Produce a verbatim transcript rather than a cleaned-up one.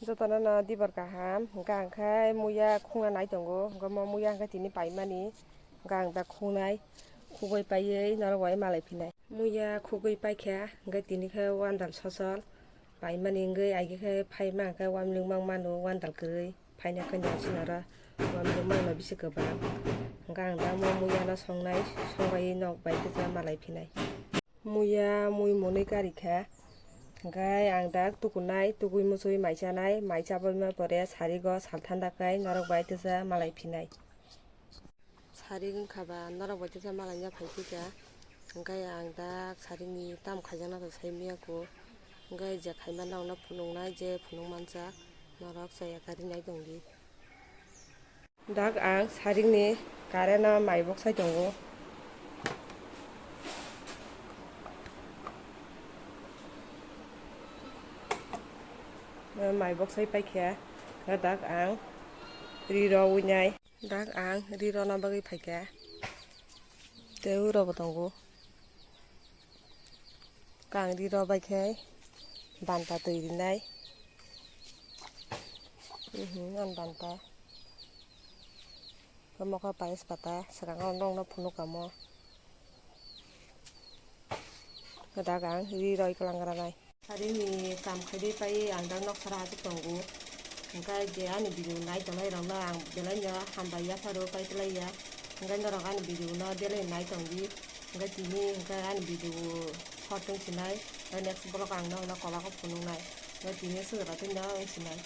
Jotono no dibor kaham, hwnkhe ang khe muya khungna nai tongo, hwnkhe mo muya hwnkhe tini paimani, hwnkhe ang da khungnai, khugwi paiwi norok bai malai phinai. Muya khugwi paikha, hwnkhe tini khe wandal sosol paimani wngwi aigwi khe phaima hwnkhe wamlwng mang mano, wandal kwrwi phaina khe nai sinaro wamlwng mangno bisi kwbang, hwnkhe ang da mo muyano songnai, songbai nok bai techa malai phinai. Muya mui monwi kari kha. Hwnkhe ang dak tukunai, tukui muchui mai chanai, mai chabaima pore sarigo sal thanda khai norok bai techa malai phinai. Sarik wngkha ba norok bai techa malai ya phai phika. Hwnkhe ang dak sarikni tam khaijakna to sai maya kho. Hwnkhe je khaima norokno phunuknai, je phunuk manjak norok chaya kari nai tongdi. Dak ang sarikni current-o mai boksai tongo. Mai boksai paikha, dak ang ri rowinai. Dak ang ri rona bagwi phaikha. Tei uro bo tongo. Kangri rw bai khe banta twi rinai. Mhm, ang banta. Omo khe payas pata, swkang o nokno phunuk kamo. Dak ang ri rw klang granai. Sarini kam khaidi pai ang dak nok sara achuk tongo. Hwnkhe je ani video nai tongnai rokno ang belai no hambai yapharo pai klai ya. Hwnkhe norok ani video no belai nai tongdi. Hwnkhe tini hwnkhe ani video short wng sinai. Tei next vlog ang nokno kolak o phunuknai. Hwnkhe tini swkra tei no wng sinai.